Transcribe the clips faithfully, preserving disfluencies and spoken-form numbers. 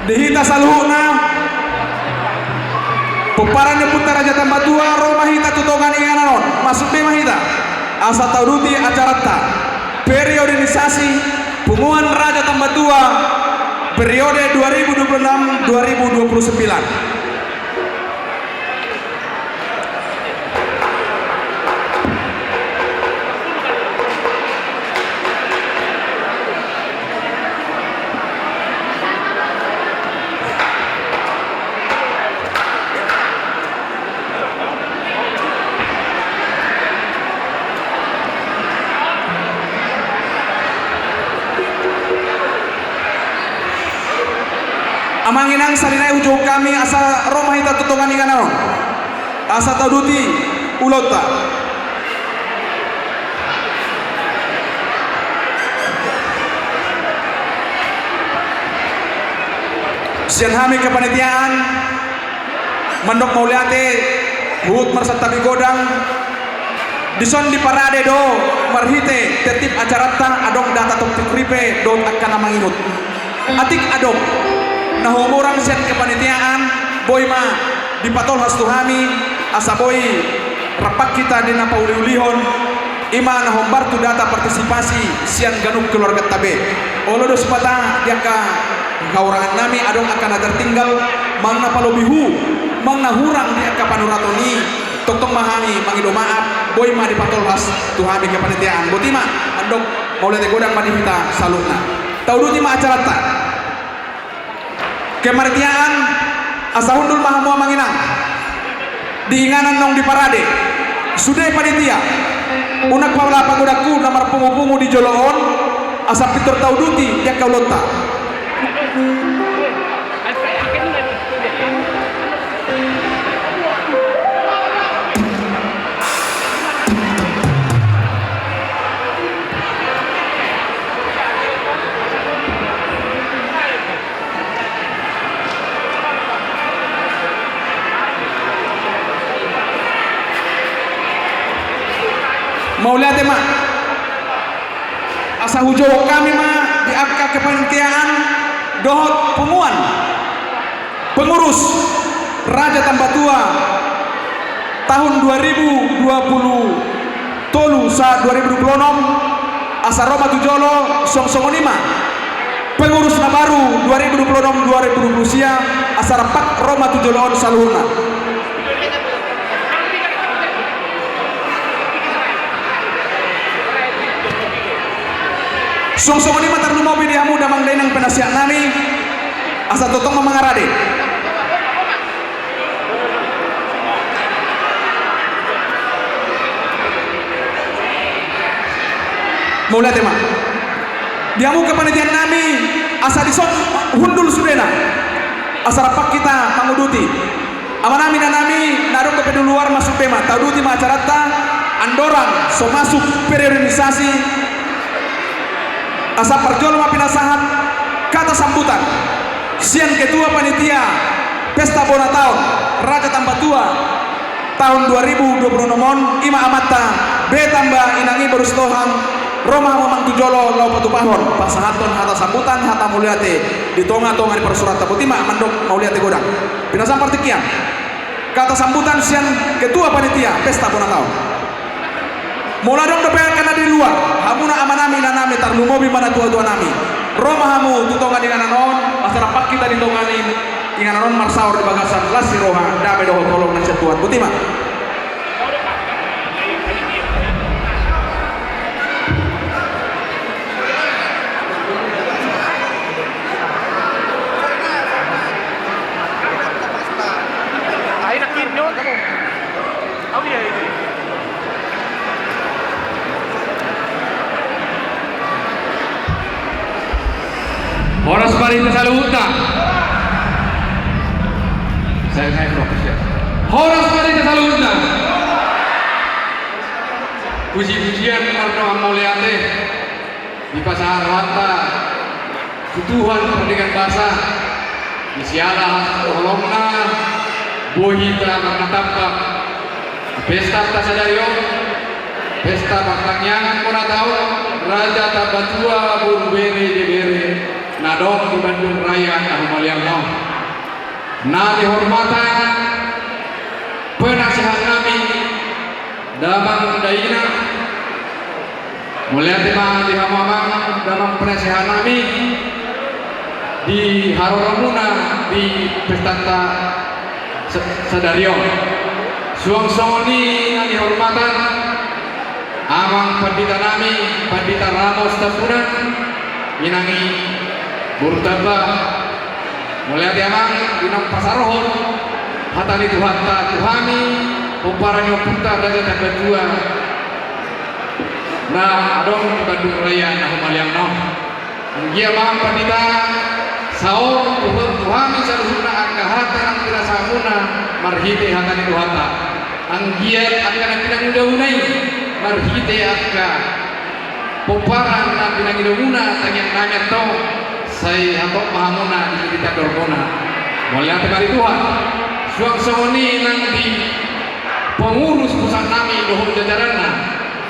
Di hita saluhutna, pomparan ni Ompunta Raja Tambatua, ro ma hita tu tonga ni inganan on, masuk be ma hita, asa tauduti acaranta, periodenisasi Punguan Raja Tambatua, periode dua ribu dua puluh enam dua ribu dua puluh sembilan. Amang inang, sahali nai hujou hami asa ro ma hita tu tonga ni inganan on, asa tauduti ulaonta. Sian hami kepanitiaan, mandok mauliate, huhut marsantabi godang. Dison diparade do marhite tertib acaranta, adong data topik ripe dohot angka na mangihut. Atik adong na humurang sian kepanitiaan, boi ma dipatolhas tu hami, asa boi rap hita di na pauliulihon, i ma na hombar tu data partisipasi sian ganup keluarganta be. Olo do sipata di angka hahurangan nami, adong angka na tertinggal, manang na palobihu, manang na hurang di angka panuraton i, tongtong ma hami mangido maaf, boi ma dipatolhas tu hami kepanitiaan. Boti ma, mandok mauliate godang ma di hita saluhutna. Tauduti ma acaranta. Kepanitiaan, asa hundul ma hamu amang inang. Di inganan naung diparade. Sude panitia. Unang pala pagodangku na marpungupungu di jolo on, asa pintor tauduti di angka ulaonta. Mauliate ma. Asa hujou hami ma di angka kepanitiaan dohot punguan pengurus Raja Tambatua tahun dua ribu dua puluh tolu sahat dua ribu dua puluh enam, asa ro ma tu jolo, suang songon i ma pengurus na baru dua ribu dua puluh enam dua ribu dua puluh sia, asa rap ro ma tu jolo on saluhutna. Suang songon i ma tarlumobi di hamu damang dainang penasihat nami, asa tongtong ma mangarade. Mauliate ma. Di hamu kepanitiaan nami, asa dison hundul sudena. Asa rap hita manguduti. Amanami, inanami, na adong dope di luar, masuk be ma, tauduti ma acaranta, andorang so masuk periodenisasi, asa parjolo ma pinasahat kata sambutan sian ketua panitia pesta bona taon Raja Tambatua tahun dua ribu dua puluh enam on, i ma amanta, be tamba inang i boru Sitohang, ro ma hamu amang tu jolo laho patupahon, pasahathon hata sambutan, hata mauliate di tongatonga ni parsaoranta. Boti ma, mandok mauliate godang. Pinasahat partingkian kata sambutan sian ketua panitia pesta bona taon. Molo adong dope angka na di luar, hamuna amanami, inanami, tarlumobi ma natuatua nami, ro ma hamu tu tonga ni inganan on, asa rap hita di tonga ni inganan on marsaor di bagasan las ni roha, dame dohot holong na sian Tuhan. Boti ma. Horas ma di hita saluhutna. Horas ma di hita saluhutna. Pujipujian mardongan mauliate dipasahat Tuhanta tu Tuhan pardenggan basa, di siala hata holongna boi hita marnatamba. Pesta ta sadari on, pesta partangiangan bona taon Raja Tambatua boru bere ibebere na adong di Bandung Raya na humaliang on. Na nihormatan penasehat nami, damang dainang. Mauliate ma di hamu amang damang penasehat nami di haroromuna di pestanta sa-, sadari on. Suang songon i na nihormatan amang pandita nami, Pandita Ramos Tambunan, inang i boru Tamba. Mauliate amang di na pasarothon hata ni Tuhanta tu hami, pomparan ni ompunta Raja Tambatua na adong di Bandung Raya na humaliang on. Anggiat ma pandita saor tu, tu hami saluhutna angka hata na pinasahatmuna marhite hata ni Tuhanta. Anggiat angka na pinangidouna i marhite angka pomparan na pinangidomuna tangiang nami antong, sai hatop ma hamuna di hita dormuna. Mauliate ma di Tuhan. Suang songon i nang di pengurus pusat nami dohot jajaranna.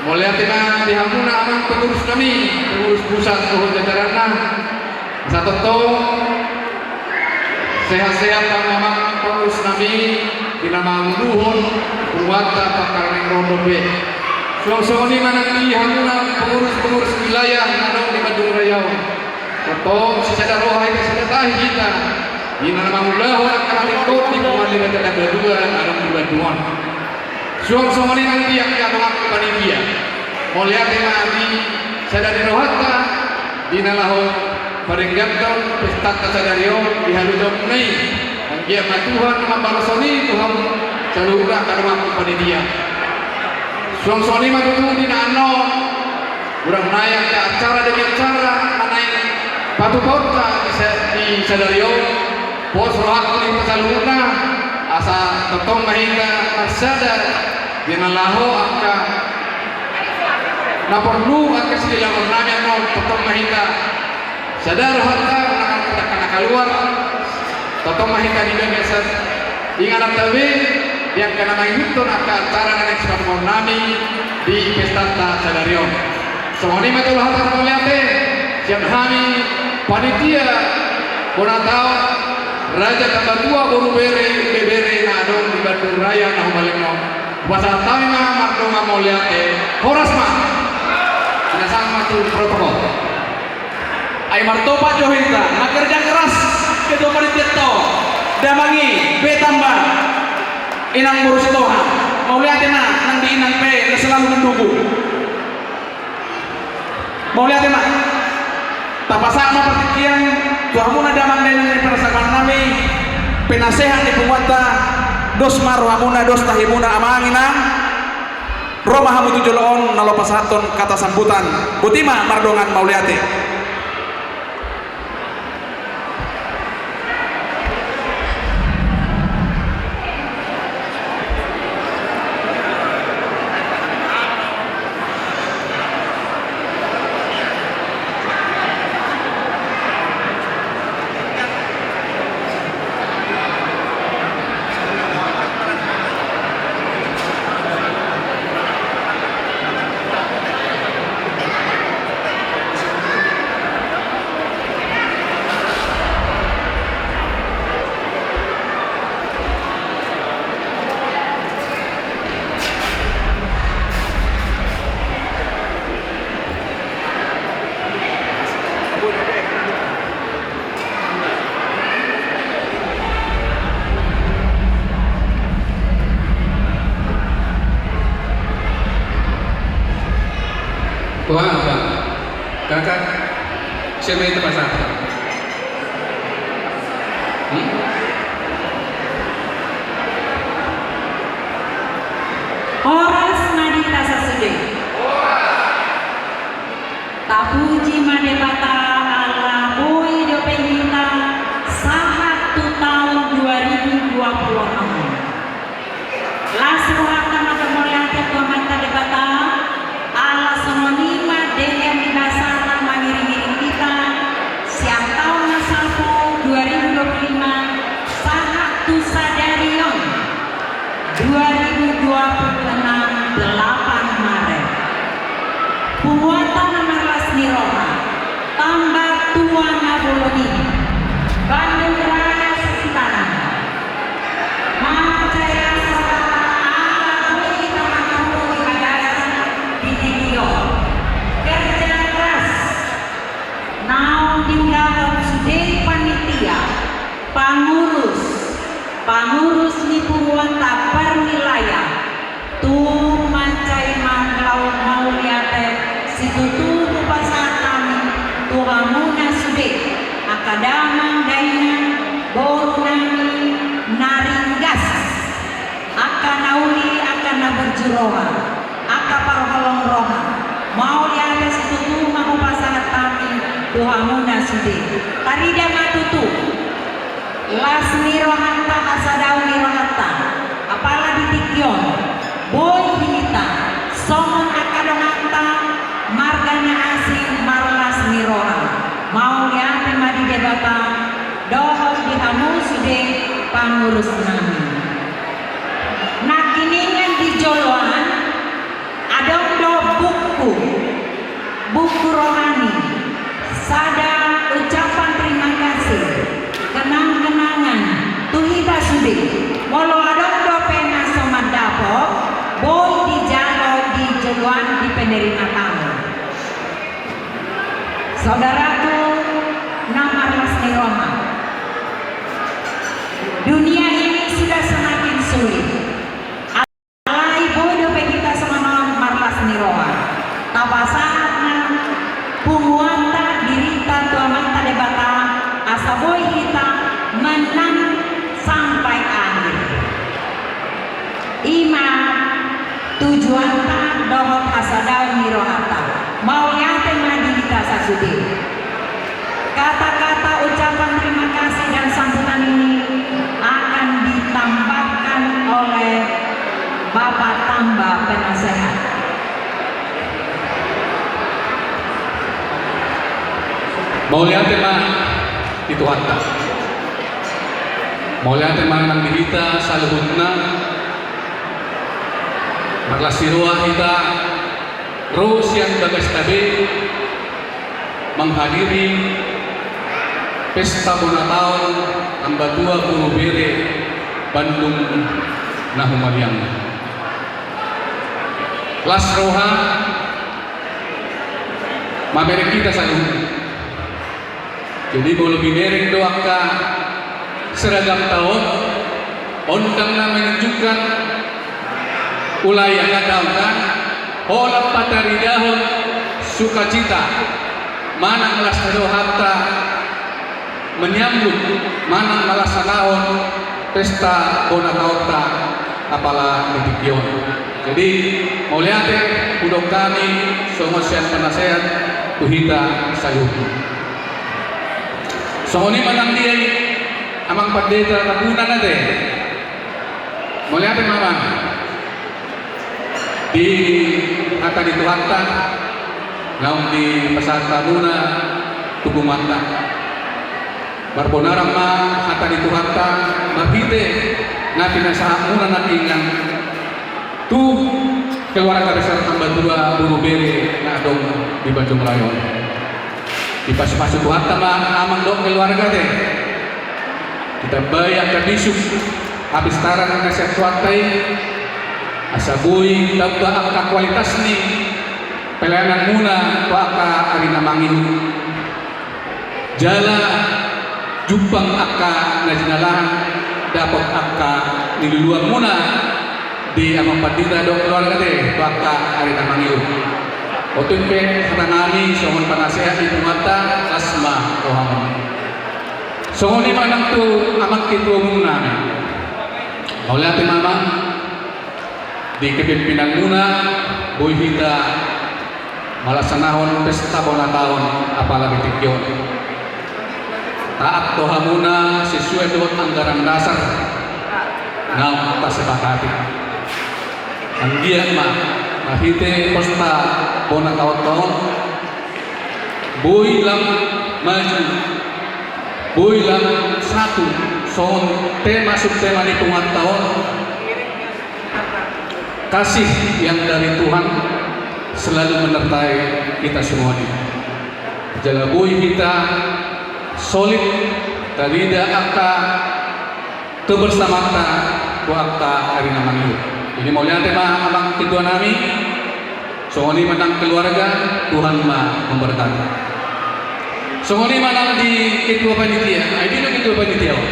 Mauliate ma di hamuna amang pengurus nami, pengurus pusat dohot jajaranna. Asa tongtong sehat-sehat ma amang pengurus nami di na manguluhon punguanta Pangkarang Rondon be. Suang songon i ma nang di hamuna pengurus-pengurus wilayah na adong di Bandung Raya on. Tongtong sisada roha hita, sisada tahi hita di na mangulahon angka na ringkot di punguan ni Raja Tambatua na adong di Bandung on. Suang songon i nang di angka dongan panitia. Mauliate ma di sada ni rohanta di na laho padengganhon pestanta sadari on di haluaonmuna i. Anggiat ma Tuhan na mambalos on i tu hamu saluhutna angka dongan panitia. Suang songon i ma tutu di na annon. Godang nai angka acara demi acara na naeng patupaonta di sa-, di sadari on. Pos rohangku di hita saluhutna, asa tongtong ma hita marsada di na laho angka na porlu angka silelangon nami annon, tongtong ma hita sada rohanta, unang angka na kaluar, tongtong ma hita di bagasan ingananta be di angka na mangihuthon angka acara na naeng sipatupaon nami di pestanta sadari on. Songon i ma tutu hata mauliate sian hami panitia bona taon Raja Tambatua boru bere, ibebere na adong di Bandung Raya na humaliang on. Hupasahat hami ma mardongan mauliate. Horas ma. Pinasahat ma tu protokol. Ai martopak jo hita na kerja keras ketua panitianta on, damang i Betamba, inang boru Sitohang. Mauliate ma nang di inang pe na selalu mendukung. Mauliate ma. Tapasahat ma partingkian tu hamuna damang dainang ni parsaoran nami, penasehat ni punguanta. Dos ma rohamuna, dos tahimuna amang inang. Ro ma hamu tu jolo on na laho pasahathon kata sambutan. Boti ma mardongan mauliate. Tuhan, Tuhan. Kakak, siapa yang terpaksa? Hmm? Horas ma di hita sasude. Tapuji ma Debata ala boi dope hita sahat tu taon dua ribu dua puluh enam. Las rohanta mandok mauliate tu Amanta Debata, ala songon i ma denggan ni basana mangiring-iring hita sian taon na salpu dua ribu dua puluh lima sahat tu sadari on. Dua ribu dua puluh enam, delapan Maret. Punguanta na marlas ni roha, Pangurus ni punguanta parnilayan, tung mansai ma laho mauliate situtu hupasahat hami tu hamuna sude, angka damang dainang, boru nami na ringgas, angka na uli, angka na burju roha, angka parholong roha. Mauliate situtu ma hupasahat hami tu hamuna sude. Tarida ma tutu las ni rohanta, hasadaon ni rohanta, apala di tingki on boi hita songon angka donganta marga na asing marlas ni roha. Mauliate ma di Debata dohot di hamu sude pangurus nami. Nangkiningan di joloan adong do buku, buku rohani, sada ucapan terima kasih, kenang-kenangan tu hita sude. Molo adong dope na so mandapot, boi dijalo di joloan di penerima tamu. Saudaraku na marlas ni roha, dunia ini sudah semakin sulit. Alai boi dope hita songon on marlas ni roha, tapasahat ma punguanta, dirinta tu Amanta Debata, asa boi hita menang sampai akhir. I ma tujuanta dohot hasadaon ni rohanta. Mauliate ma di hita sasude. Kata-kata ucapan terima kasih dan sambutan ini akan ditambahkan oleh Bapak Tambah Penasehat. Mauliate ma di Tuhanta. Mauliate ma nang di hita saluhutna. Marlas ni roha hita ro sian bagasta be manghadiri pesta bona taon Tambatua Boru Bere Bandung na humaliang. Las roha mamereng hita saluhutna. Jadi molo binereng do angka seragamta on, on ndang na menunjukkan ulaon na daongkan, holan pataridahon sukacita manang las ni rohanta menyambut manang malasahon pesta bona taonta apala di tingki on. Jadi mauliate hudok hami songon sian penasehat tu hita saluhutna. Songon i ma nang di amang pandita na puna na te. Mauliate ma amang di hata ni Tuhanta naung dipasahat hamuna tu punguanta. Marbonaran ma hata ni Tuhanta marhite na pinasahatmuna nangkiningan tu keluarga besar Tambatua Boru Bere na adong di Tanjung Raya on. Dipasupasu Tuhanta ma amang dohot keluarga te. Ditambai angka bisuk hapistaran na sian Tuhanta i, asa boi tamba angka kualitas ni pelayananmuna tu angka ari na mangihut. Jala jumpang angka na jinalahan, dapot angka niluluanmuna di amang pandita dohot keluarga te tu angka ari na mangihut. Oto i pe hata nami songon penasehat di punguanta, las ma rohamuna. Songon i ma nang tu amang ketua umum nami. Mauliate ma amang di kepimpinanmuna boi hita malasahon pesta bona taon apala di tingki on. Taat do hamuna sesuai dohot anggaran dasar naung tasepakati. Anggiat ma marhite pesta bona taonta on boi lam maju, boi lam satu songon tema subtema ni punguanta on. Kasih yang dari Tuhan selalu menyertai kita semuanya. Jala boi hita solid tarida angka kebersamaanta tu angka ari na mangihut. Jadi mauliate ma amang ketua nami. Songon i ma nang keluarga, Tuhan ma memberkati. Songon i ma nang di ketua panitia. Ai di do ketua panitia on?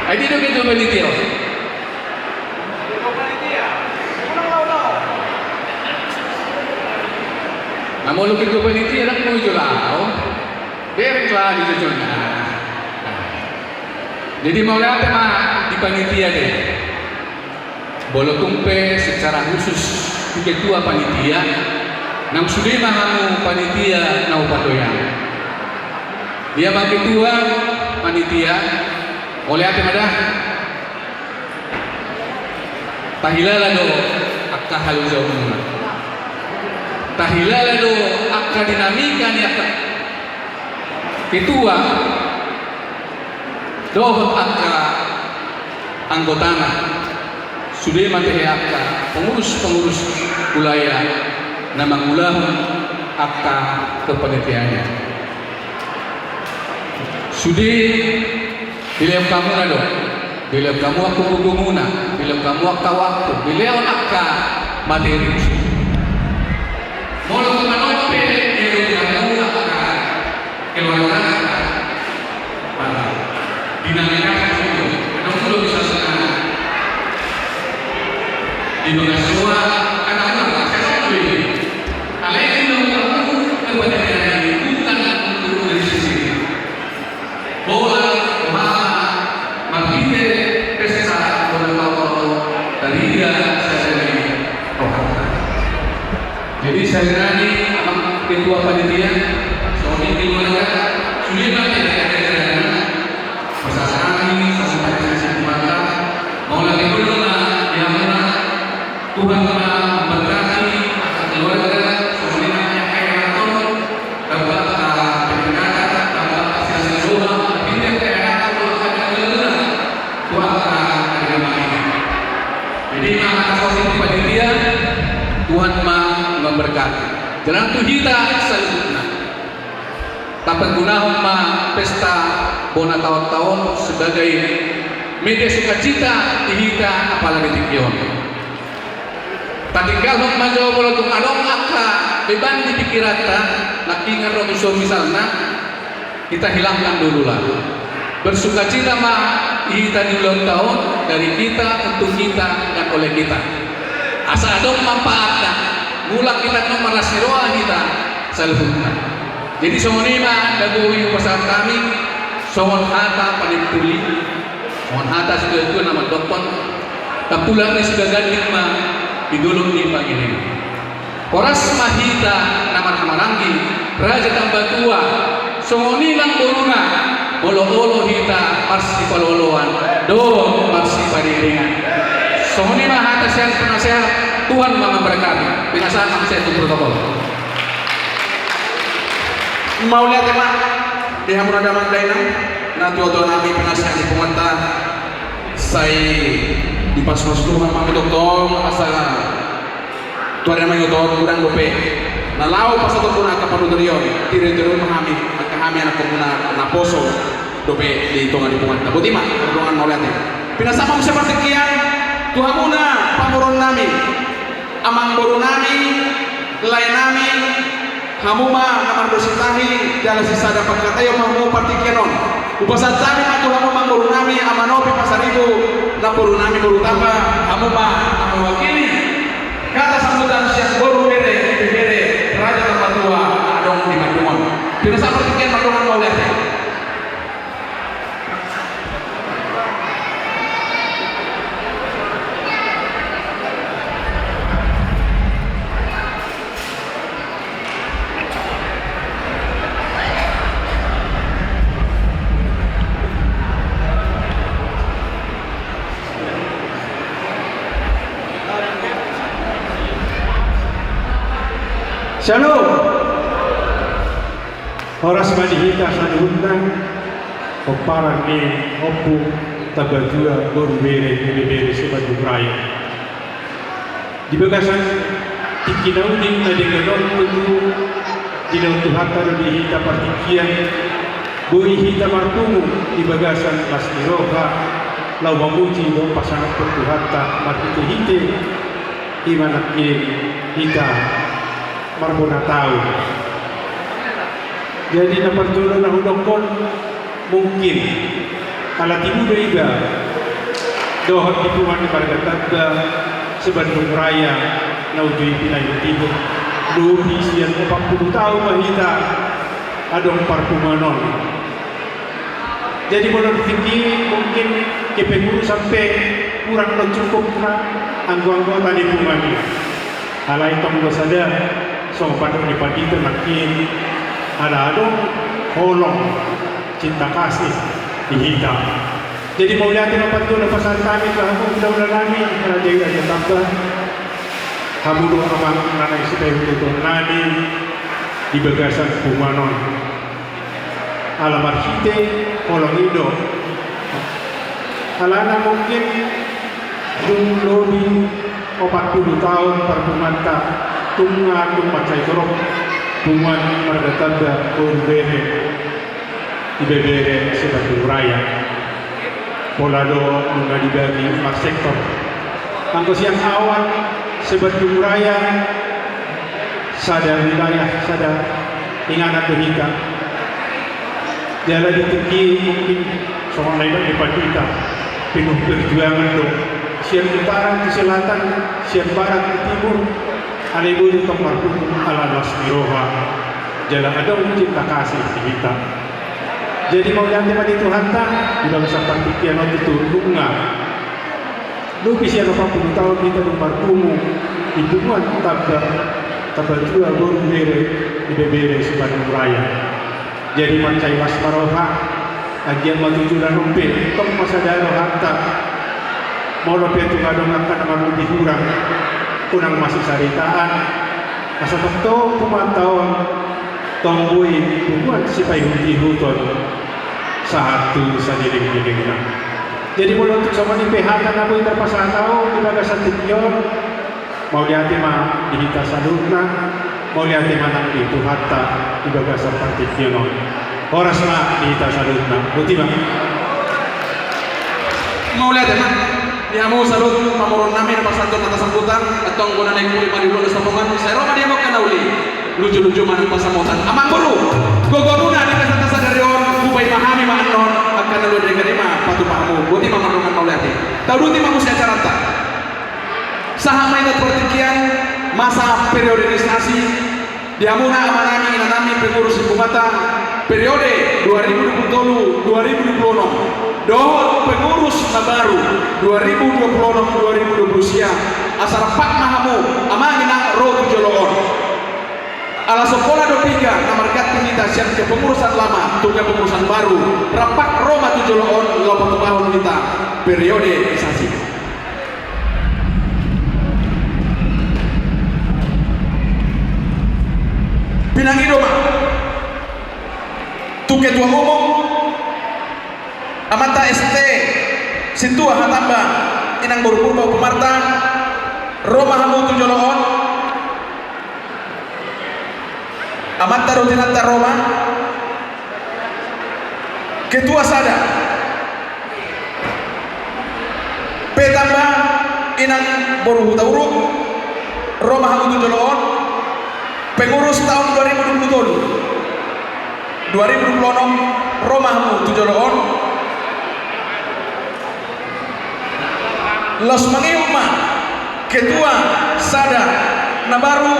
Ai dia do ketua panitia. Na molo ketua panitia ndang boi jo laho. Bereng jo laho di jojona. Jadi mauliate ma di panitia dei. Molo tung pe secara khusus tu ketua panitia, nang sude ma hamu panitia na hupatoian. Dia ma ketua panitia, mauliate ma da. Tahilala do angka halojaonna. Tahilala do angka dinamika ni angka ketua dohot angka anggotana, sude ma tahe angka pengurus-pengurus wilayah na mangulahon angka kepanitiaan i. Sude dilehon hamuna do, dilehon hamu angka gogomuna, dilehon hamu angka waktu, dilehon angka materi. Molo tung adong pe dilehon hamu angka keluarga, di na mereka itu, adong do bisa senang. Di bagas soal, anak-anak, saya sendiri. Alai di dalam aku, kepada dia, bukan untuk dari sisi. Bola, bola, marhite pesta, bola, bola, dari dia, saya sendiri. Oh. Jadi, sahali nai, amang ketua panitia, songon i keluarga, sude ma, ya, ya, ya, ya, ya. Pasahat hami, songon i panitia, mauliate ma di hamuna, Tuhan ma memberkati angka keluarga, songon i nang angka ianakhon, dampak angka pendidikan, dampak angka silas ni roha, pindah ke anak, dampak angka keluarga, Tuhan ma memberkati. Jadi, ma hata songon i panitia, Tuhan ma memberkati. Jala tu hita saluhutna. Tapagunahon ma pesta bona taon-taon sebagai media sukacita di hita apala di tingki on. Tatinggalhon ma jo molo tung adong angka beban di pikiranta, nangkiningan ro musuh misalna, kita hilangkan dulu lah. Bersukacita ma hita di ulang tahun dari kita, untuk kita, dan oleh kita. Asa adong manfaatna, mulak hita nang marlas ni roha hita saluhutna. Jadi songon i ma na boi hupasahat hami, songon hata panimpuli, songon hata situa-tua na mandokkon, tampulak ni suda ganding ma di dolok ni pangiringan. Horas ma hita na marhahamaranggi, raja Tambatua, songon i nang boruna, molo olo hita marsipaloloan dohot marsipariringan. Songon i ma hata sian penasehat, Tuhan ma memberkati. Pinasahat ma sian tu protokol. Mauliate ma di hamuna damang dainang, natua-tua nami, penasehat ni punguanta, sai dipasupasu Tuhan ma hamu tongtong asa tu ari na mangihut on godang dope na laho pasahathon muna angka panuturion, tiru-tiru ma hami, angka hami anakhonmuna naposo dope di tonga ni punguanta. Boti ma, pardongan mauliate. Pinasahat ma muse partingkian tu hamuna pamoruon nami, amangboru nami, lae nami, hamu ma na mardosi tahi, jala sisada pangkataion ma hamu partingkian on. Hupasahat hami ma tu hamu amangboru nami, Ama Nopi Pasaribu, namboru nami boru Tamba, hamu ma na mewakili kata sambutan sian boru, bere, ibebere, raja Tambatua na adong di Bandung on. Pinasahat partingkian, pardongan mauliate. Shalom. Horas ma di hita saluhutna, pomparan ni Ompu Tambatua, boru, bere, ibebere, Sibandung Raya. Di bagasan tingki na uli na denggan on, tutu dilehon Tuhanta do di hita partingkian, boi hita marpungu di bagasan las ni roha, laho mamuji dohot pasangaphon Tuhanta marhite-hite i ma nangkin hita marbona taon. Jadi na parjolo na hudokkon, mungkin Ala tibu do iba dohot di punguan ni marga Tamba Sibandung Raya na uju i pinaihutihut. Lobi sian opat pulu taon ma hita adong parpunguan on. Jadi molo di tingki mungkin kepengurusan pe kurang do cukup na anggo anggota ni punguan i. Alai tong do sada songon pandok ni pandita nangkin, ala adong holong cinta kasih di hita. Jadi mauliate ma panjou na pasahat hami tu hamu hulahula nami, Raja i Raja Tamba. Hamu do amang na naeng sipaihuthon nami di bagasan punguan on. Ala marhite holong i do. Alana mungkin dung lobi opat pulu taon parpunguanta, tung nga tung mansai torop punguan marga Tamba boru bere, ibebere Sibandung Raya. Pola do nunga dibagi marsektor. Anggo sian awal Sibandung Raya sada wilayah, sada inganan do hita. Jala di tingki mungkin songon na nidok ni pandita, penuh perjuangan do. Sian utara tu selatan, sian barat tu timur, alai boi do tong marpungu ala las ni roha. Jala adong cinta kasih di hita. Jadi mauliate ma di Tuhanta di bagasan partingkian on, tutu nunga lobi sian opat pulu taon hita dung marpungu di punguan Tamba, Tambatua boru bere, ibebere Sibandung Raya. Jadi mansai las ma roha, anggiat ma tu joloan on pe tong ma sada rohanta. Molo pe tung adong angka na marlobi hurang, unang masisaritaan. Asa tongtong punguanta on tong boi punguan sipaihutihuton sahat tu saleleng ni lelengna. Jadi molo tung songon i pe hata na boi tarpasahat au di bagasan tingki on, mauliate ma di hita saluhutna, mauliate ma nang di Tuhanta di bagasan partingkian on. Horas ma di hita saluhutna. Boti ma. Mauliate ma di hamu saluhut pamoruon nami na pasahathon hata sambutan, antong bona na ingkuri ma di ulaon na sapongan, sai ro ma di hamu angka na uli. Lujuluju ma nang pansamotan. Amangboru, gogo muna di bagasan sadari on, hupaima hami ma annon angka na uli on, denggan i ma patupa hamu. Boti ma mardongan mauliate. Tauduti ma muse acaranta. Sahat ma hita tu partingkian masa periodenisasi. Di hamuna amanami inanami pengurus ni punguanta periode dua ribu dua puluh tolu dua ribu dua puluh enam dohot pengurus na baru dua ribu dua puluh enam dua ribu dua puluh sia, asa rap ma hamu amang inang ro tu jolo on. Ala so pola do piga na marganti hita sian kepengurusan lama tu kepengurusan baru, rap ro ma tu jolo on laho patupahon hita periodenisasi. Pinangido ma tu ketua umum amanta S T Sintua Hatamba, inang boru Purba Upamarta, ro ma hamu tu jolo on. Amanta dohot inanta ro ma. Ketua sada P Tamba, inang boru Hutauruk, ro ma hamu tu jolo on. Pengurus taon dua ribu dua puluh tolu dua ribu dua puluh enam, ro ma hamu tu jolo on. Laos mangihut ma ketua sada na baru,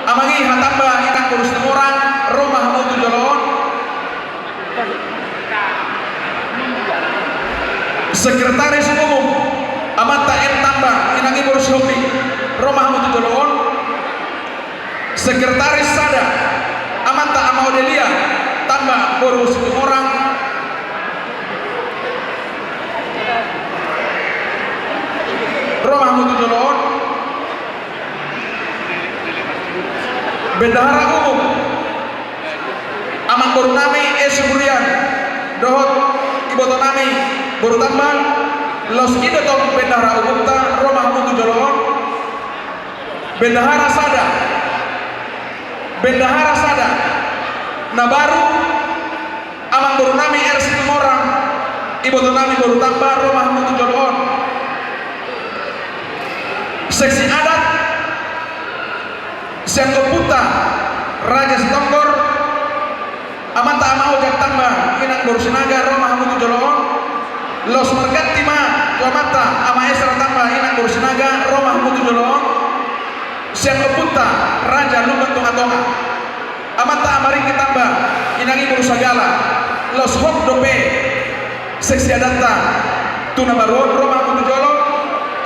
amang i Hatamba, inang boru Situmorang, ro ma hamu tu jolo on. Sekretaris umum amanta M Tamba, inang i boru Sihombing, ro ma hamu tu jolo on. Sekretaris sada amanta ama Odelia Tamba boru Situmorang, ro ma hamu tu jolo on. Bendahara umum amangboru nami S Burian dohot iboto nami boru Tamba, laos i do tong bendahara umumta, ro ma hamu tu jolo on. Bendahara sada, bendahara sada na baru, amangboru nami R Situmorang, iboto nami boru Tamba, ro ma hamu tu jolo on. Seksi adat sian ompunta Raja Sitonggor, amanta ama Ojak Tamba, inang boru Sinaga, ro ma hamu tu jolo on. Laos marganti ma tu amanta Ama Esra Tamba, inang boru Sinaga, ro ma hamu tu jolo on. Sian ompunta Raja Lumban Tongatonga, amanta Ama Ringki Tamba, inang i boru Sagala. Laos hot dope seksi adatta tu na baru on, ro ma hamu tu jolo.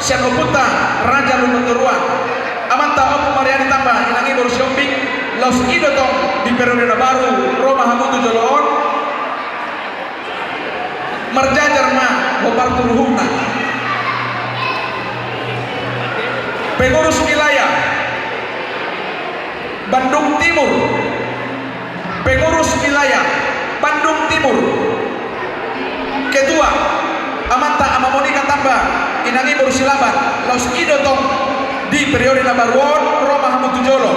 Sian ompunta Raja Lumban Toruan, amanta Ompu Mariani Tamba, inang i boru Siombing. Laos i do tong di periode na baru, ro ma hamu tu jolo on. Marjajar ma hombar tu ruhutna. Pengurus wilayah Bandung Timur. Pengurus wilayah Bandung Timur. Ketua, amanta Ama Monika Tamba, inang i boru Silaban. Laos i do tong di periode na baru on, ro ma hamu tu jolo.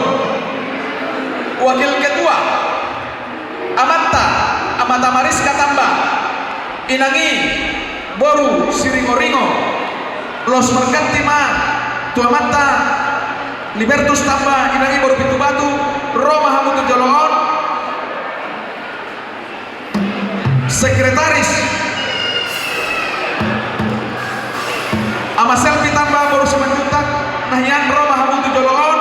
Wakil ketua, amanta Ama Tamariska Tamba, inang i boru Siringoringo. Laos marganti ma tu amanta Libertus Tamba, inang i boru Pitubatu, ro ma hamu tu jolo on. Sekretaris, Ama Selvi Tamba boru Simanjuntak, na hian, ro ma hamu tu jolo on.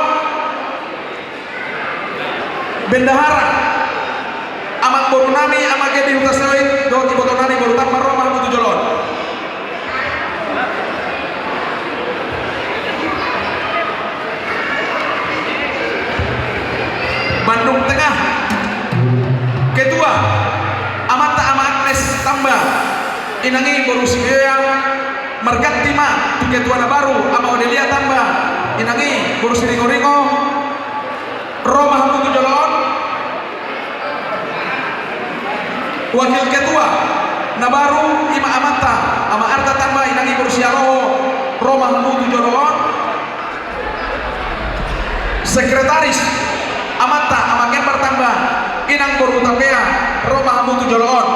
Bendahara, amangboru nami Ama Gedi Hutasoit dohot iboto nami boru Tamba, ro ma hamu tu jolo on. Bandung Tengah. Ketua, amanta Ama Agnes Tamba, inang i boru Sibeang. Marganti ma tu ketua na baru, Ama Odelia Tamba, inang i boru Siringoringo. Ro ma hamu tu jolo on. Wakil ketua na baru, i ma amanta Ama Arta Tamba, inang i boru Sialoho. Ro ma hamu tu jolo on. Sekretaris, amanta Ama Kembar Tamba, inang boru Hutapea. Ro ma hamu tu jolo on.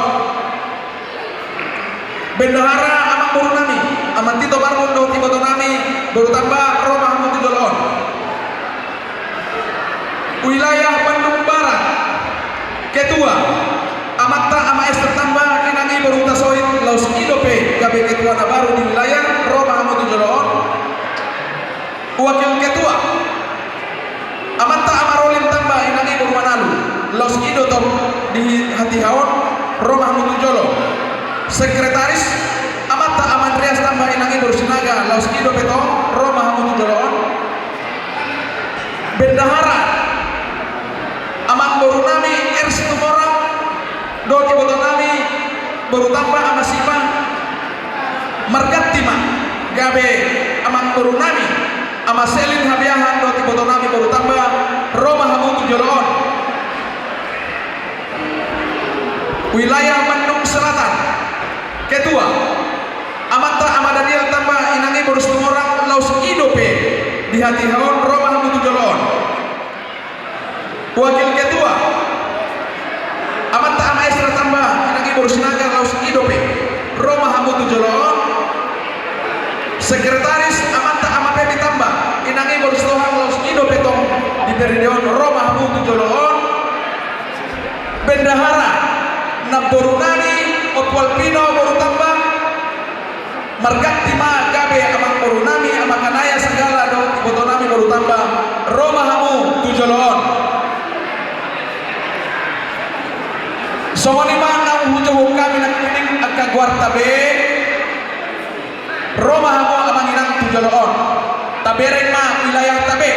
Bendahara, amangboru nami Ama Tito Marbun dohot iboto nami boru Tamba, ro ma hamu tu jolo on. Wilayah Bandung Barat. Ketua, amanta Ama Ester Tamba, inang i boru Hutasoit. Laos i dope gabe ketua na baru di wilayah, ro ma hamu tu jolo on. Wakil ketua, amanta Ama Rolim Tamba, inang i boru Manalu. Laos i do tong di hatiha on, ro ma hamu tu jolo. Sekretaris, amanta Ama Andreas Tamba, inang i boru Sinaga. Laos i dope tong, ro ma hamu tu jolo on. Bendahara, amangboru nami Ernest Tumorang dohot iboto nami boru Tamba, Ama Sipa. Marganti ma gabe amangboru nami Ama Selin Habiahan dohot iboto nami boru Tamba, ro ma hamu tu jolo on. Wilayah Bandung Selatan. Ketua, amanta Ama Daniel Tamba, inang i boru Situmorang. Laos i dope di hatiha on, ro ma hamu tu jolo on. Wakil ketua, amanta Ama Esra Tamba, inang i boru Sinaga. Laos i dope, ro ma hamu tu jolo on. Sekretaris, amanta Ama Pepi Tamba, inang i boru Sitohang. Laos i dope tong di periode on, ro ma hamu tu jolo on. Bendahara, namboru nami Ompu Alpino boru Tamba. Marganti ma gabe amangboru nami Ama Kanaya Sagala dohot iboto nami boru Tamba, ro ma hamu tu jolo on. Songon i ma naung hujouhon hami nangkining angka goarta be. Ro ma hamu amang inang tu jolo on. Tabereng ma wilayahta be.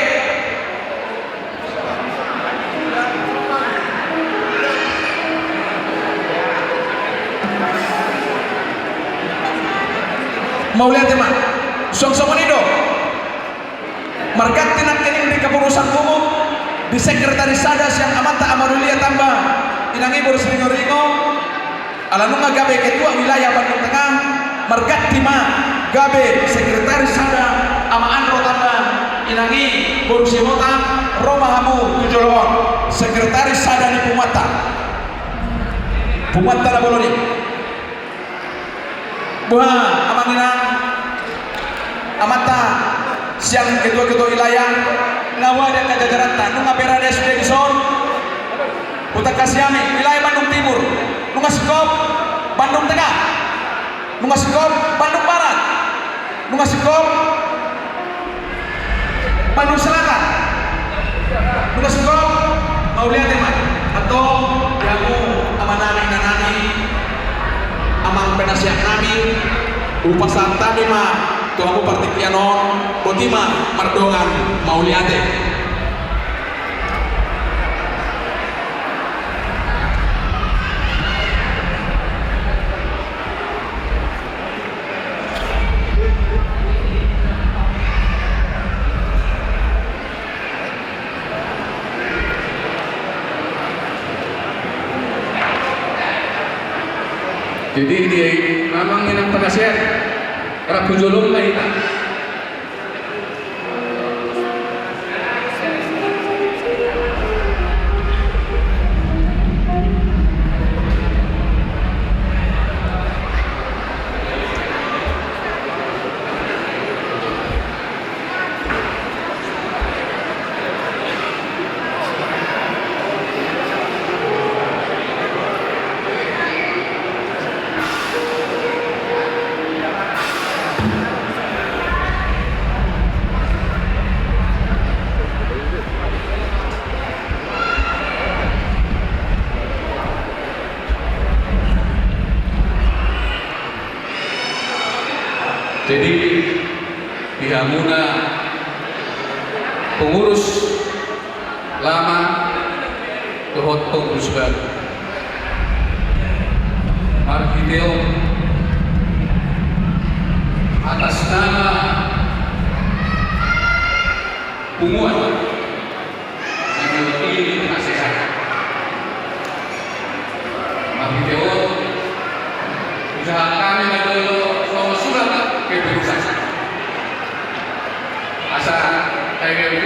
Mauliate ma. Suang songon i do. Marganti nangkining di kepengurusan umum, di sekretaris sada sian amanta Ama Odelia Tamba, inang i boru Siringoringo. Ala nunga gabe ketua wilayah Bandung Tengah, marganti ma gabe sekretaris sada Ama Anro Tamba, inang i boru Sihotang. Ro ma hamu tu jolo on, sekretaris sada ni punguanta. Punguanta na bolon i. Boha, amang inang, amanta sian ketua-ketua wilayah, nga ua di angka jajaranta, nunga berada sude dison. Hutangkas hami, wilayah Bandung Timur, nunga singkop, Bandung Tengah. Nunga singkop Bandung Barat. Nunga singkop Bandung Selatan. Nunga singkop, mauliate ma. Antong di hamu amanami, inanami, amang penasihat nami, hupasahat hami ma tu hamu partingkian on, boti ma mardongan mauliate. Jadi di amang inang penasihat, rap tu jolo ma hita. Jadi, di hamuna pengurus lama dohot pengurus baru, marhite on, atas nama punguan, na diwakili penasehat, marhite on, usaha hami ma jolo songon surat keputusan. Asa, eh,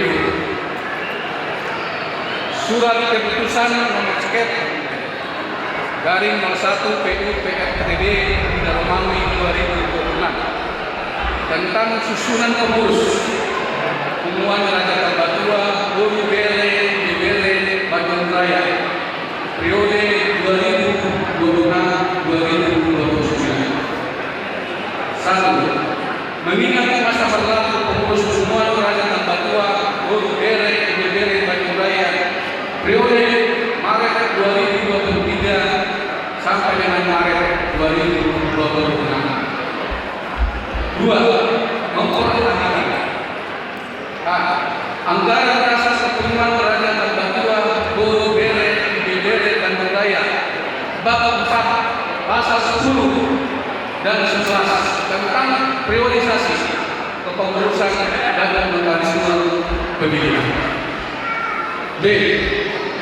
surat keputusan nomor seket garing nol satu P U P R T B tiga Romawi dua ribu dua puluh enam tentang susunan pengurus Punguan Raja Tambatua, Boru, Bere, Ibebere, Bandung Raya, periode dua ribu dua puluh enam dua ribu dua puluh sembilan. Satu, mengingat masa berlaku pengurus Punguan Raja Tambatua, Boru, Bere, Ibebere, Bandung Raya, periode Maret dua ribu dua puluh tiga sampai dengan Maret dua ribu dua puluh enam. Dua, memperhatikan A, anggaran dasar Punguan Raja Tambatua, Boru, Bere, Ibebere, Bandung Raya, bab empat, pasal sepuluh dan sebelas tentang priorisasi kepengurusan dan mekanisme pemilihan. B,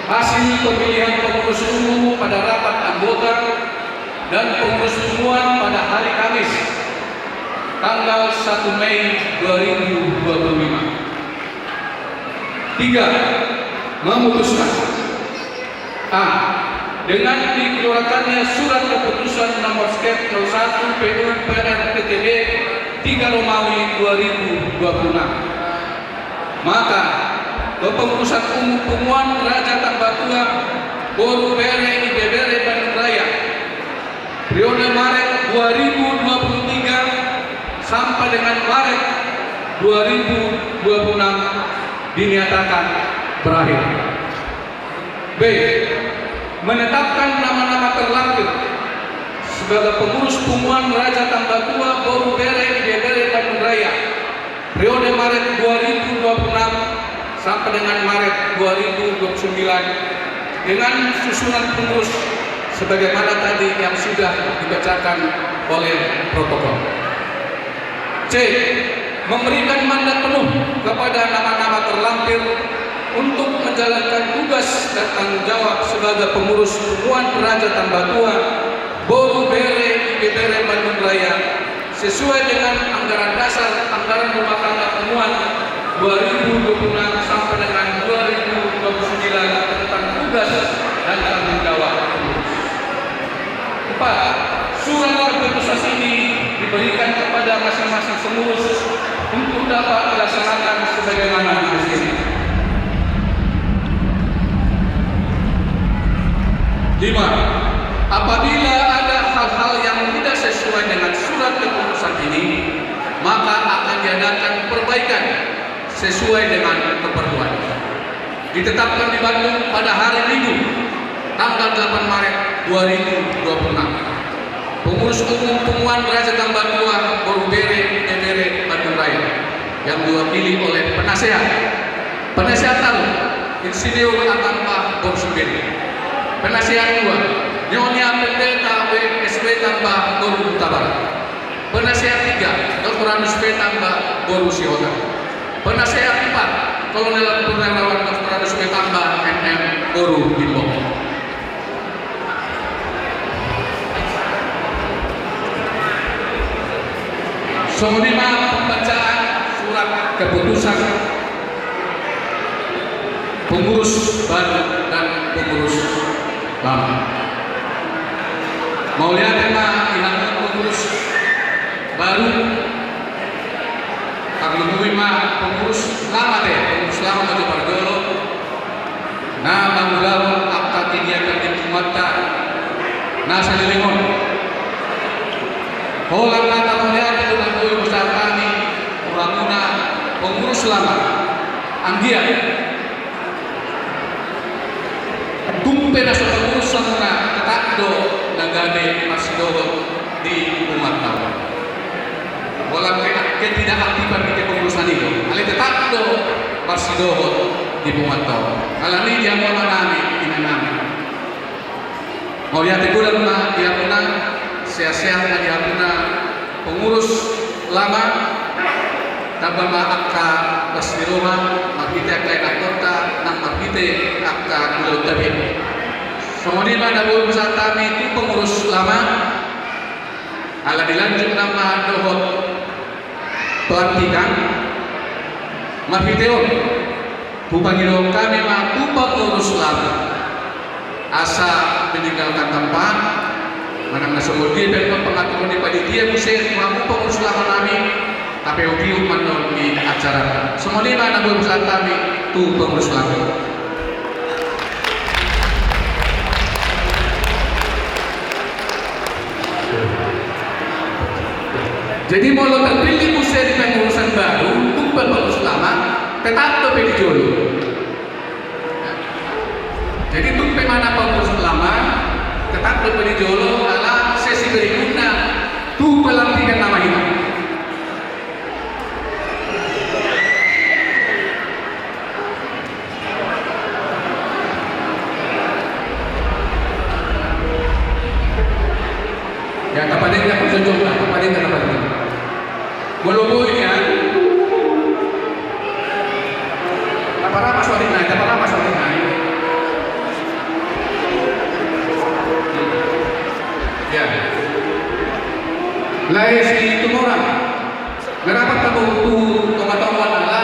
hasil pemilihan pengurus umum pada rapat anggota dan pengurus punguan pada hari Kamis, tanggal satu Mei dua ribu dua puluh lima. Tiga, memutuskan: A, dengan dikeluarkannya surat keputusan nomor seket nol satu P U P R T B tiga Romawi dua ribu dua puluh enam, maka kepengurusan umum Punguan Raja Tambatua, Boru, Bere, Ibebere, Bandung Raya, periode Maret dua ribu dua puluh tiga sampai dengan Maret dua ribu dua puluh enam dinyatakan berakhir. B, menetapkan nama-nama terlampir sebagai pengurus Punguan Raja Tambatua, Boru, Bere, Ibebere, Bandung Raya, periode Maret dua ribu dua puluh enam sampai dengan Maret dua ribu dua puluh sembilan, dengan susunan pengurus sebagaimana tadi yang sudah dibacakan oleh protokol. C, memberikan mandat penuh kepada nama-nama terlampir untuk menjalankan tugas dan tanggung jawab sebagai pengurus Punguan Raja Tambatua, Boru, Bere, Ibebere, Bandung Raya, sesuai dengan anggaran dasar anggaran rumah tangga Punguan dua ribu dua puluh enam sampai dengan dua ribu dua puluh sembilan tentang tugas dan tanggung jawab pengurus. Empat, surat keputusan ini diberikan kepada masing-masing pengurus untuk dapat dilaksanakan sebagaimana mestinya. Lima, apabila ada hal-hal yang tidak sesuai dengan Sesuai dengan keperluan. Ditetapkan di Bandung pada hari Minggu, tanggal delapan Maret dua ribu dua puluh enam. Pengurus Umum Punguan Raja Tambatua, Boru, Bere, Ibebere, Bandung Raya, yang diwakili oleh penasehat. Penasehat satu, Insinyur Atamba, Boru Simbiri. Penasehat dua, Nyonya Pendeta W S W Tambak, Boru Hutabarat. Penasehat tiga, Doktor Andus P. Tambak, Boru Sihotang. Penasehat empat, Kolonel Purnawirawan Doktor Andus P. Tambak, M M, Boru Limbong. Songon i ma pembacaan surat keputusan pengurus baru dan pengurus lama. Mauliate ma di hamu pengurus baru, tarlumobi ma pengurus lama, te, pengurus lama ma jo parjolo, na mangulahon angka kegiatan di punguanta na saleleng on. Holan na mauliate do na boi hupasahat hami tu hamuna pengurus lama. Anggiat tung pe na so pengurus hamuna, tetap do na gabe marsidohot di punguanta on. Holan pe angka ketidakaktifan di kepengurusan i do, alai tetap do marsidohot di punguanta on. Alani i, di hamu amanami, inanami, mauliate godang ma di hamuna, sehat-sehat ma di hamuna pengurus lama. Tamba ma angka las ni roha marhite angka inangonta nang marhite angka ulaonta be. Songon i ma na boi hupasahat hami tu pengurus lama. Ala dilanjut nama dohot pelantikan, marhite on hupangidohon hami ma tu pengurus lama asa meninggalkan tempat. Manang na songon dia pe pengaturan ni panitia muse tu hamu pengurus lama nami, tapeop-iop ma annon di acara. Songon i ma na boi hupasahat hami tu pengurus lama. Jadi molo terpilih muse di pengurusan baru, tung pe pengurus lama, tetap dope di jolo. Jadi tung pe mana pengurus lama, tetap dope di jolo, ala sesi berikutna tu pelantikan nama hitam. Ya, tapadenggan, tapadenggan, tapadenggan. Molo boi nian, taparabas otik nai, taparabas otik nai. Ya. Lae Situmorang. Marapat hamu tu tonga-tonga ala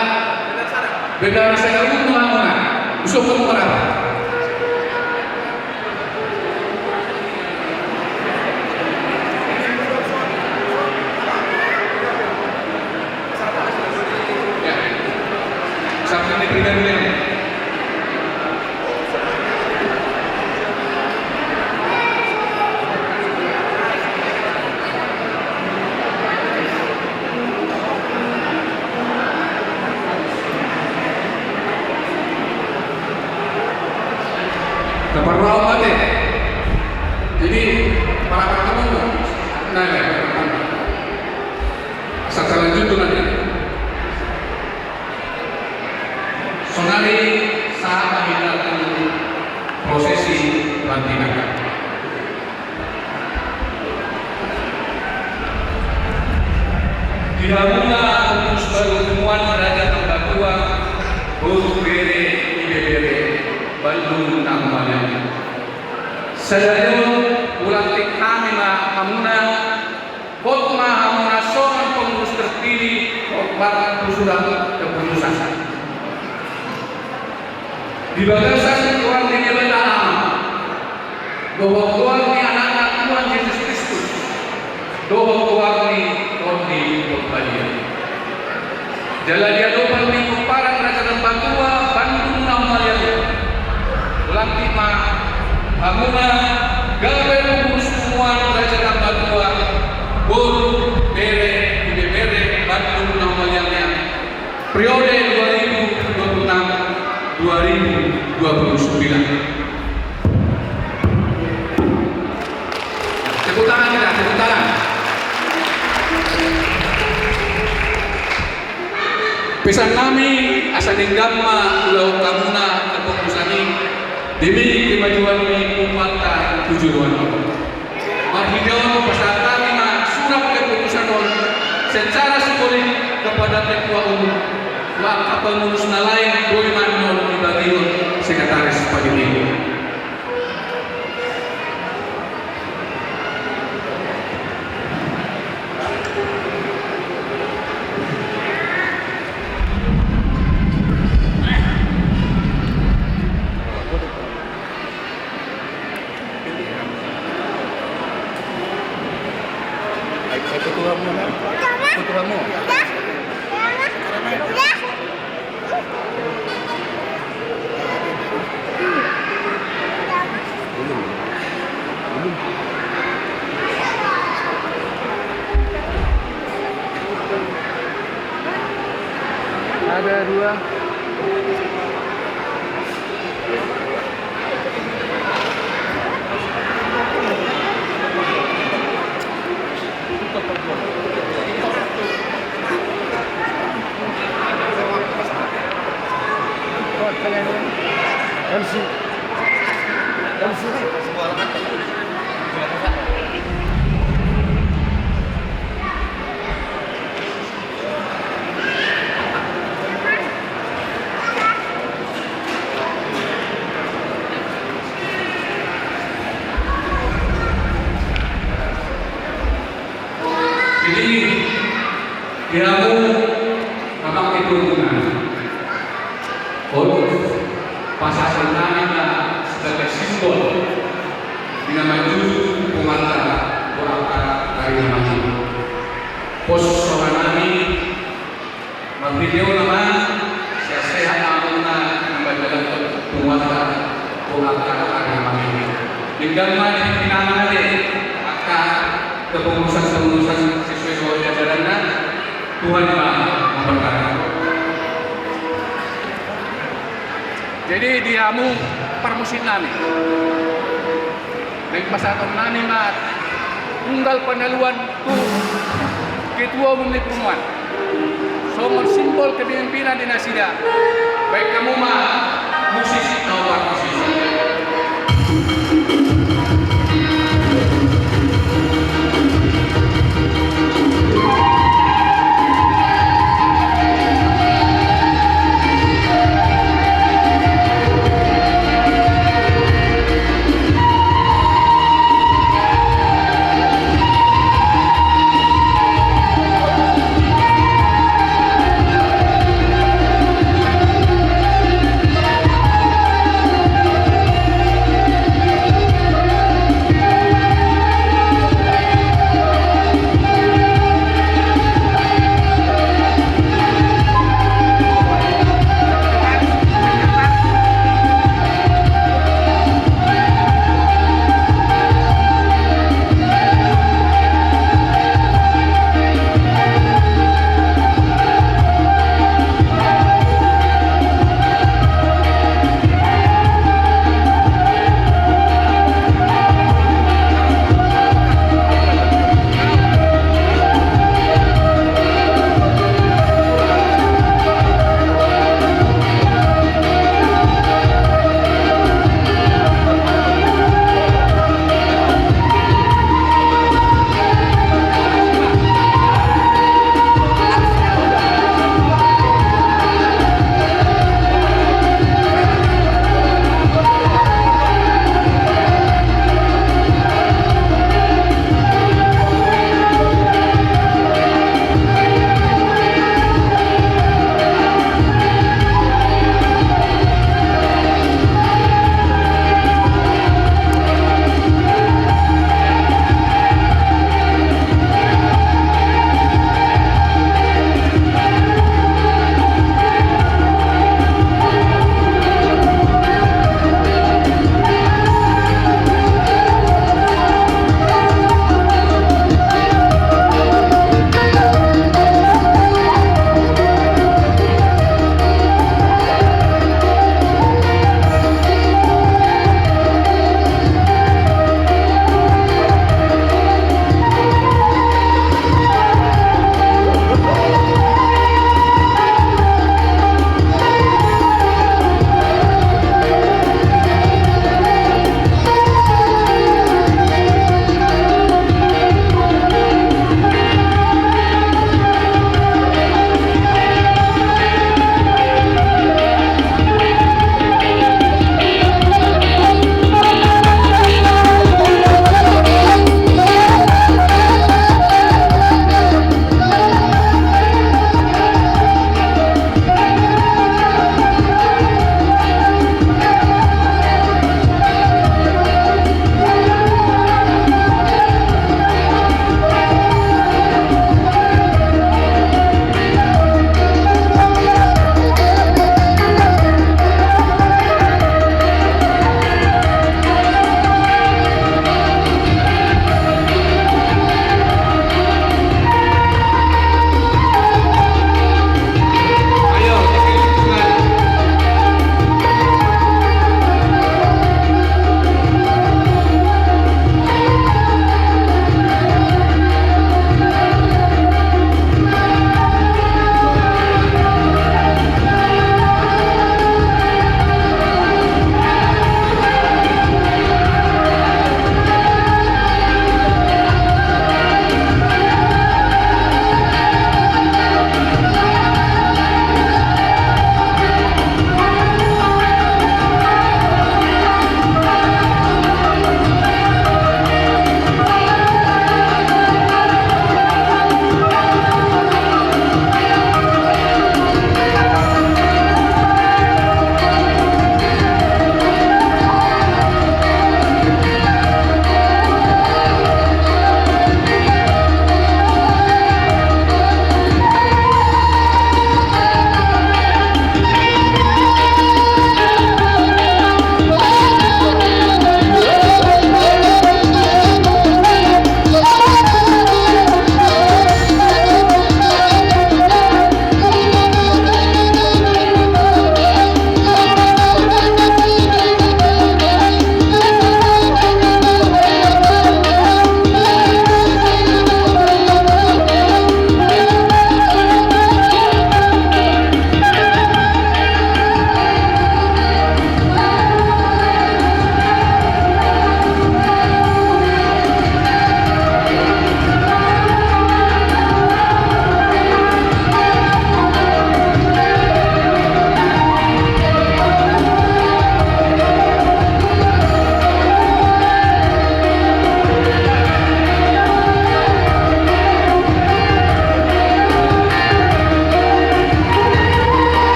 bendahara sada untu hamuna. Usung hamu marapat. Ya. Sabtu ni pribadi. Taparrohahon ma ate. Jadi, para tamu, nah, ya, asa talanjut tu nanti. Sonari sahat ma hita tu prosesi pelantikan. Di hamuna pengurus baru Punguan Raja Tambatua, Boru, Bere, Ibebere, Bandung na humaliang. Sadari on hulantik hami ma hamuna. Hot ma hamuna songon pengurus terpilih, hot marhite surat keputusan. Di bagasan goar ni Debata Ama, dohot goar ni Anakna Tuhan Jesus Kristus, dohot goar ni Tondi Porbadia. Jala di adopan ni pomparan Raja Tambatua Bandung na humaliang, hulantik ma hamuna gabe pengurus Punguan Raja Tambatua, Boru, Bere, Ibebere, Bandung na humaliang i. Tepuk tangan kita, tepuk tangan. Pesan nami, asa denggan ma ulaon hamuna kepengurusan i demi kemajuan ni umpanta tu joloan on. Marhite on pasahat hami ma surat keputusan on secara simbolik kepada ketua umum, tu angka pengurus na lain boi ma annon dibagihon sekretaris panitia. Ada dua. Jadi, di hamu amang ketua umum nami, on pasahaton nami ma sebagai simbol di na manjujung punguanta tu angka ari na mangihut. Pos roha nami, marhite on ma, sehat-sehat ma hamuna na manjalanhon punguanta tu angka ari na mangihut. Denggan ma di pinahan ate angka kepengurusan-kepengurusan sesuai dohot ajaranna. Tuhan ma memberkati. Jadi di hamu parmusik nami, naeng pasahaton nami ma unggal panaluan tu ketua umum ni punguan songon simbol kepemimpinan di nasida. Baen hamu ma musik na opat musik.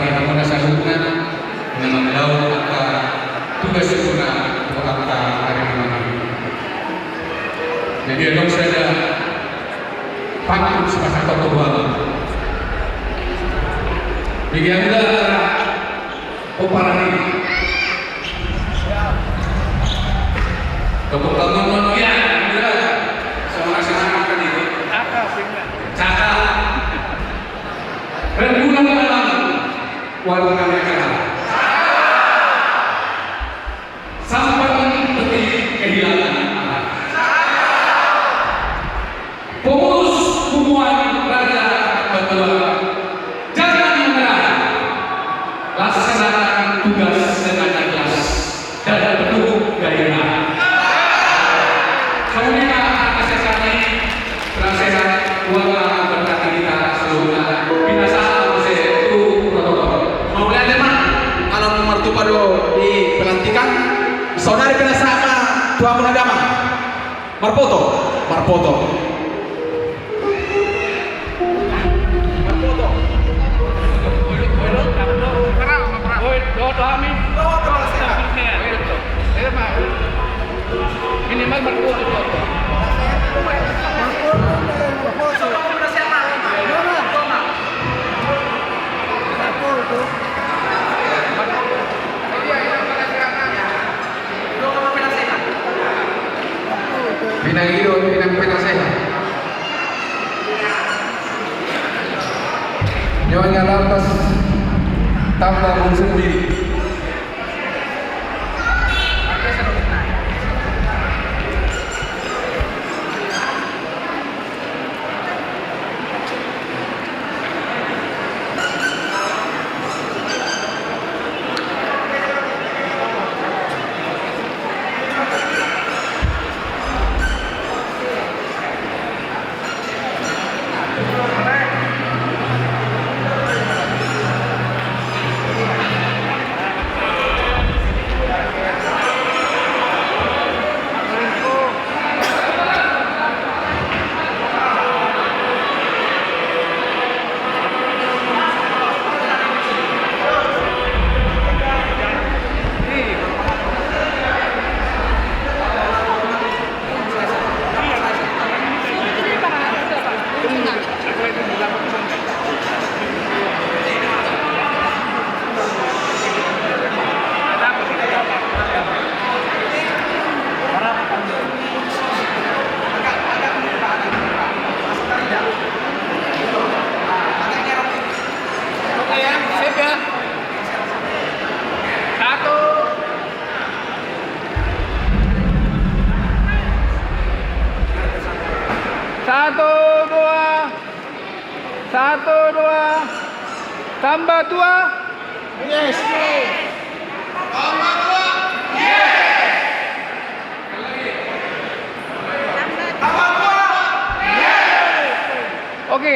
Muna saluhutna na mangulahon angka tugas muna tu angka ari na mangihut. Jadi adong sada pantun sipasahat tu hamu. Jadi angka pomparan i. Tepuk tangan dulu ya. Sama kasih semangat tadi. Cakap. Rembulan dalam warung kami acara. Sampan peti kehilangan arah. Pengurus hubungan raja mertua, jangan menyerah. Laksanakan tugas dengan ikhlas dan penuh gairah. Songon i ma, asa sani, penasehat, uang berkati kita seluruhnya. Pinasahat muse tu protokol. Mauliate ma, ala martupa do di pelantikan. Saonari pinasahat ma tu hamu na damang. Marpoto, marpoto. Pinangido, pinang penasehat. Nyawa nga lantas tamba bulu sendiri. Oke ya, siap ya. Satu. Satu, dua. Satu, dua. Tamba tua. Yes. Tamba tua. Yes. Tamba tua. Yes. Oke.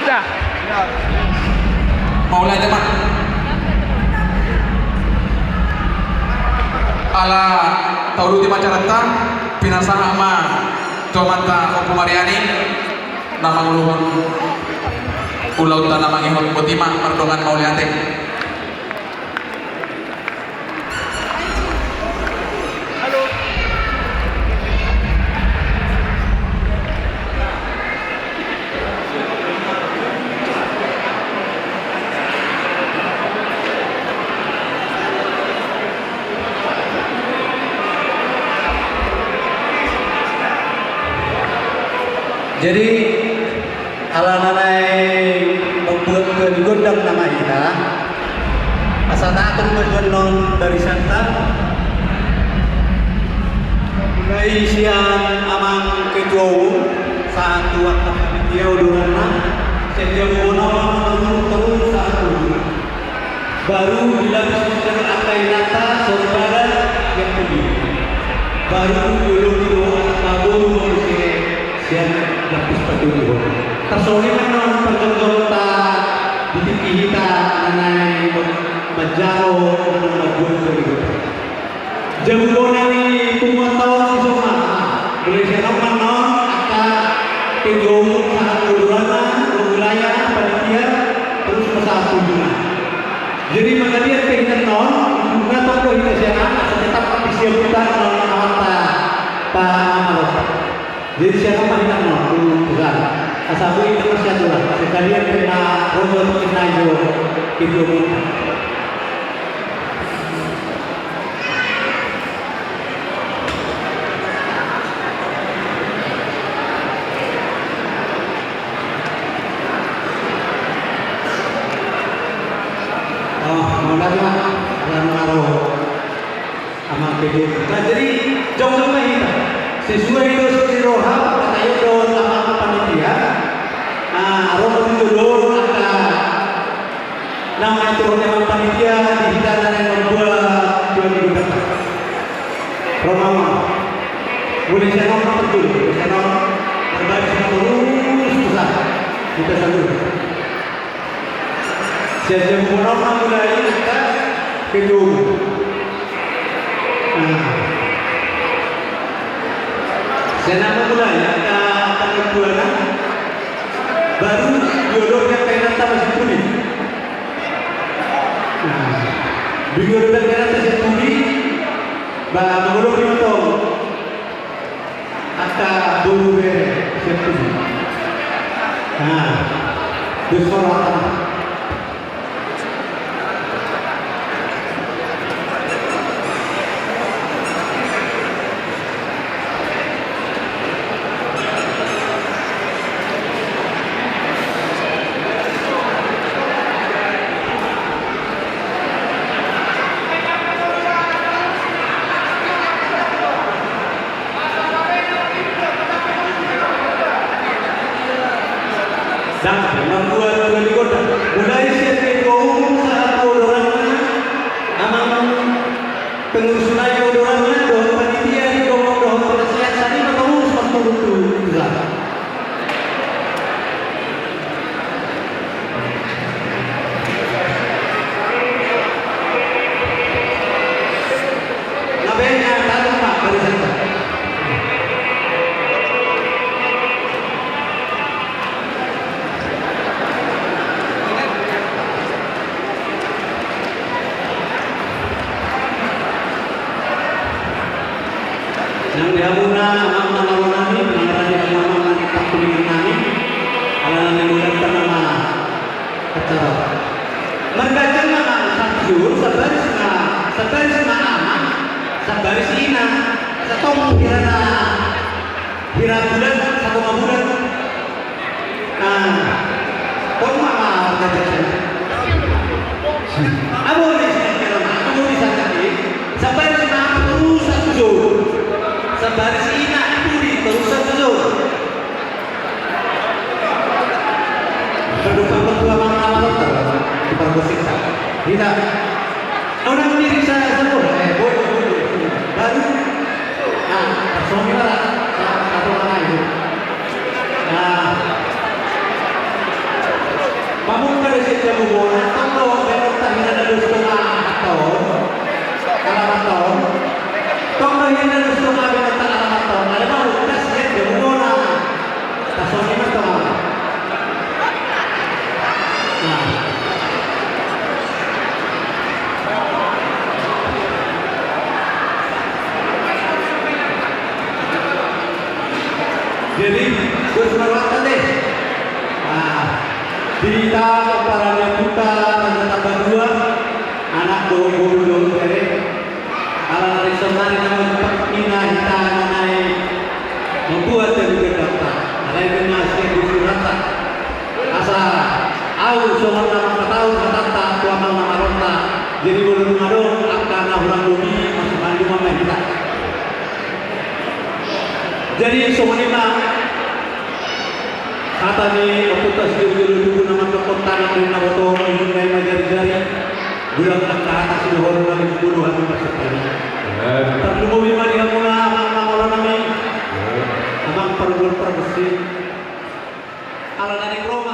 Sudah. Mauliate ma. Ala tauduti ma acaranta, pinasahat ma tu amanta Ompu Mariani na manguluhon ulaonta na mangihut. Boti ma mardongan mauliate. Jadi, ala na naeng mambuat tua ni gondang nama hita, asa tatung ma jo annon barisanta. Mulai sian amang ketua umum, sahat tu angka panitia, uduranna, sian jabu bona ma manurun torus sahat tu uduran. Baru dilapis muse angka inanta, saur matua, sian pudi. Baru dioloi do angka boru ma muse sian lapis patuduhon. Tarsongon i ma annon parjongjongonta di tingki hita na naeng manjalo, na naeng mambuat tua ni gondang. Jabu bona ni punguanta on dison ma. Mulai sian on ma annon angka ketua umum sahat tu uduranna, wilayah, panitia, torus ma Jadi mangaliat pe hinan on, nunga tong do hita sian on, asa tetap di siabutan on, amanta, pa, amanta. Jadi sian on ma hinan on, tu, tu san. Asa boi do masiaturan, sekalian pe na rojo tu hinan jo, ketua umum. Oh, mauliate ma, ala na ro amang ketua. Nah, jadi, jongjong ma hita. Sesuai do sian roha, pangkataion dohot amang panitia. Ah, ro ma tu jolo angka na mangatur ni amang panitia di hita na naeng mambuat dua minggu depan. Ro ma. Mulai sian on ma parjolo, mulai sian on. Terbaik sian on terus, susah. Hita saluhut. Sian siabuton on ma mulai angka ketua umum. Nah. Sian on ma mulai angka, angka ketua na. Baru dioloi angka inanta ma sian pudi. Nah, dung dioloi angka inanta sian pudi, ba, mangoloi ma tong angka boru bere sian pudi. Nah, dos ma rohanta. Dang, mambuat dua minggu depan. Mulai sian ketua umum sahat tu odorangna, amang pengurus nai, odorangna dohot panitia ni, dohot, dohot penasehat, sari ma pengurus, pengurus tu, tu, tu. Nang di hamuna, amang na malo nami, nang di hamuna, amang na pangkulingan nami, ala na naeng mangulahon nama acara. Marganjang ma amang, satu, sabaris ma, sabaris ma amang, sabaris ina, satongka hira na, hira bulan, satongka bulan. Nah, tong ma, ma, ma, ma, ma. Abo di sini, kira ma, abo di sana, di. Sabaris ma, terus satu jauh. Sabaris ina, itu di, terus satu jauh. Berduka berduka, ma, ma, ma, ma, ma, di pargosip. Hita. Unang diri sa-, sabola, eh, boi, boi, boi. Baru, nah, songon i ma ra, sa-, satu ma ra itu. Nah. Pamungka do sian jabu bona, tong do bahenonta hira na dos tonga, tong. Alaman tong. Tong do hira na dos tonga bahenonta alaman tong. Ada mau, das, sian jabu bona. Nah. Jadi, dos ma rohanta deh. Nah, di hita, para ni puta, raja Tambak Dua, anak dohot boru dohot bere. Ala na ringkot nari na mambuat hita na naeng mambuat jadi berdata. Alai dengan siap disurat. Asa ahu songon na mangkatahon hatanta tu amang na malo on. Jadi molo dung adong angka na hurang lobi, masuk mandu ma hita. Jadi songon i ma. Hata ni ompunta sijolo-jolo tubu na mandok, tangan ni na boto, ujungna i ma jari-jari. Godang angka hata sidohonon na di bulu hami parsempali. Tarlumobi ma di hamuna amang na malo nami. Amang pargual parbesi. Ala na di pro.